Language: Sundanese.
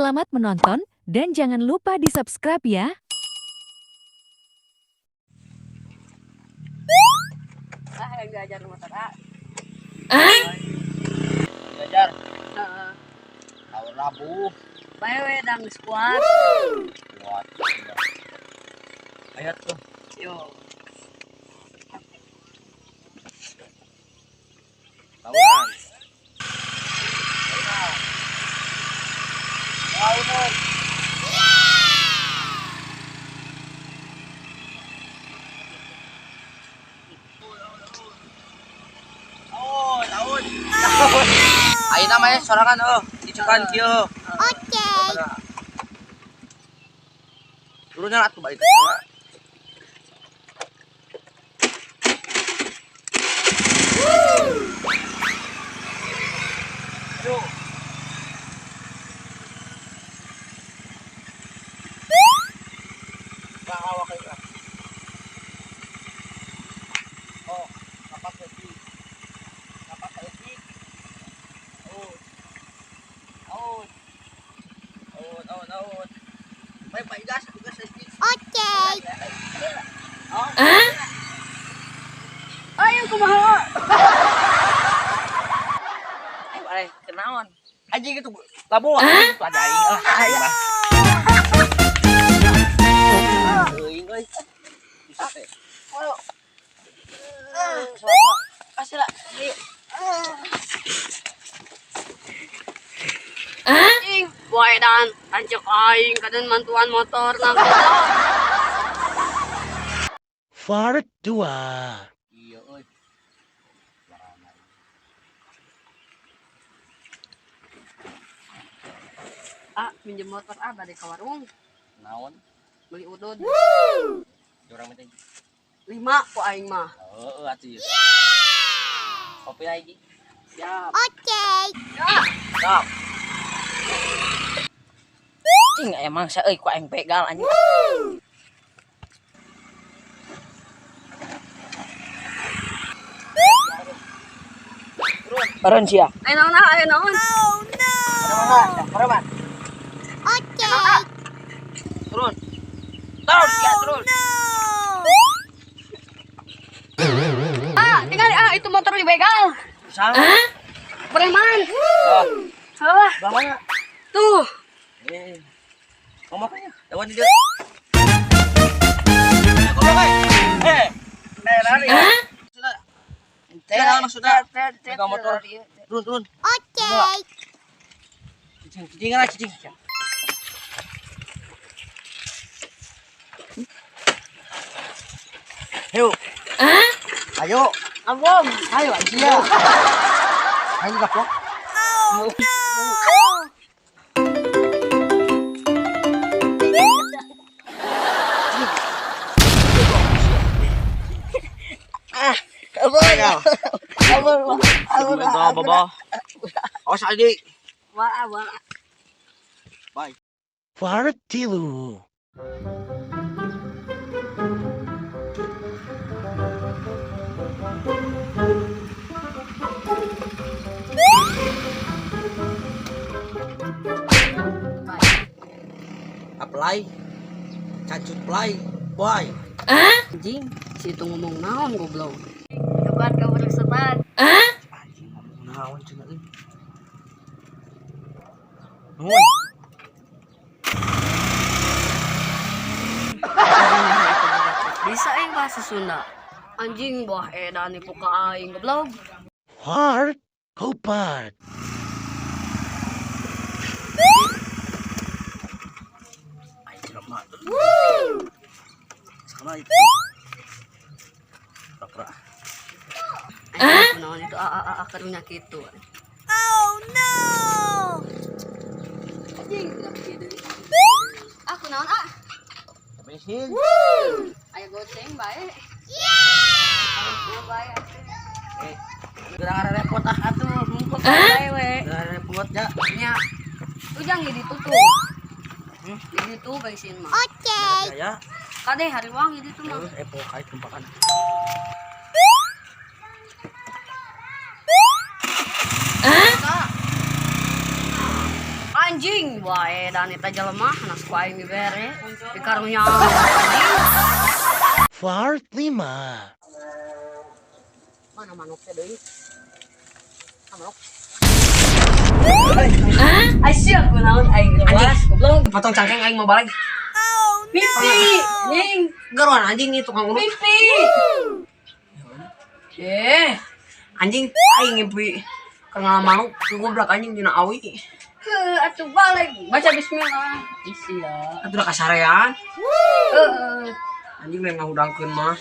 Selamat menonton dan jangan lupa di-subscribe ya. Ah, yang diajar motor ah. Diajar Heeh. tahun Rabu. Bae we dang squat. Kuat. Ayo tuh. Yo. Tahunan. Tahunan. Tahun, tahun. Tahun. Ayo namanya sorangan oh, dicukan kieu. Oke. Turunnya atuh balik ke sana. Yuk. Awak kayo. Oh, kapat lagi. Kapat lagi. Oh. Oh. Oh, oh, oh. May paigas, igas lagi. Oke. Oh. Ayo kumaha? Ayo, ayo, kenaon? Anjing itu labu anjing itu ada aing ah. Aing mah. Euing euy. Bisa teh. Ayo. Asila. Anjing, boy dan tancuk aing kaden mantuan motor nang goblok. Part 2. Iya euy. Ah, minjem motor ah bade ka warung Naon? beli udud. Urang mah teh. 5 ku aing mah. Heeh atuh ieu. Kopi lagi. Siap. Oke. Ya. Stop. Cing emang sa euy ku aing begal anjing. Turun sia. Ayo naon ah, ayo naon. Turun. Oke. Turun. Turun sia turun. Ah, tinggal ah itu motor dibegal. Salah. Preman. Ah, Hah, mana? tuh. Eh. Ngomong apa ya? Lawan dia. Goblok euy. Eh. Eh, lari. Sudah. Tidak maksudnya. Pegang motor. Turun, turun. Oke. Cicing, cicing lah, cicing. Ayo. Ayo. Abom. Ayo, anjing. Ayo gaplok. Ah, abom. Abom. Abom. Baba. Awas adik. Wah, wah. Bye. Part 3. Apply. Cacut play. Boy. Anjing, situ ngomong naon goblok. Hebat kamu setan. Anjing ngomong naon cenah euy. Nuhun. Bisa aing bahasa Sunda. Anjing buah edan nipu ka aing goblok. Part 4. Ay, jelema. Sama itu. Pura-pura. Anjing naon itu a a a karunya kitu. Oh no. Anjing kenapa kieu deui? Aku naon ah? Bensin. Aya goceng bae. Yeah. Bae atuh. Eh, udah repot ah. Atuh mungkut bae we. Udah repot ya. Nya. Ujang di ditu tuh. Di ditu bensin mah. Oke. Ya. Kade hariwang di ditu mah. Terus epo kait tumpakan. Anjing. Anjing, wah edan eta jelema hanas ku aing dibere. Dikarunya anjing. Fart lima. Mana manuk teh deui? Ah, manuk. Ai sia kunaon aing Anjing. goblok. Potong cangkeng aing mau balik. Mimpi, anjing. Geruan anjing nih tukang urut. Mimpi. Eh, Anjing aing ngimpi keur manuk goblok anjing dina awi. Heuh, atuh balik. Baca bismillah. Ih, sia. Atuh da kasarean. Heeh. Anjing lain ngahudangkeun mah.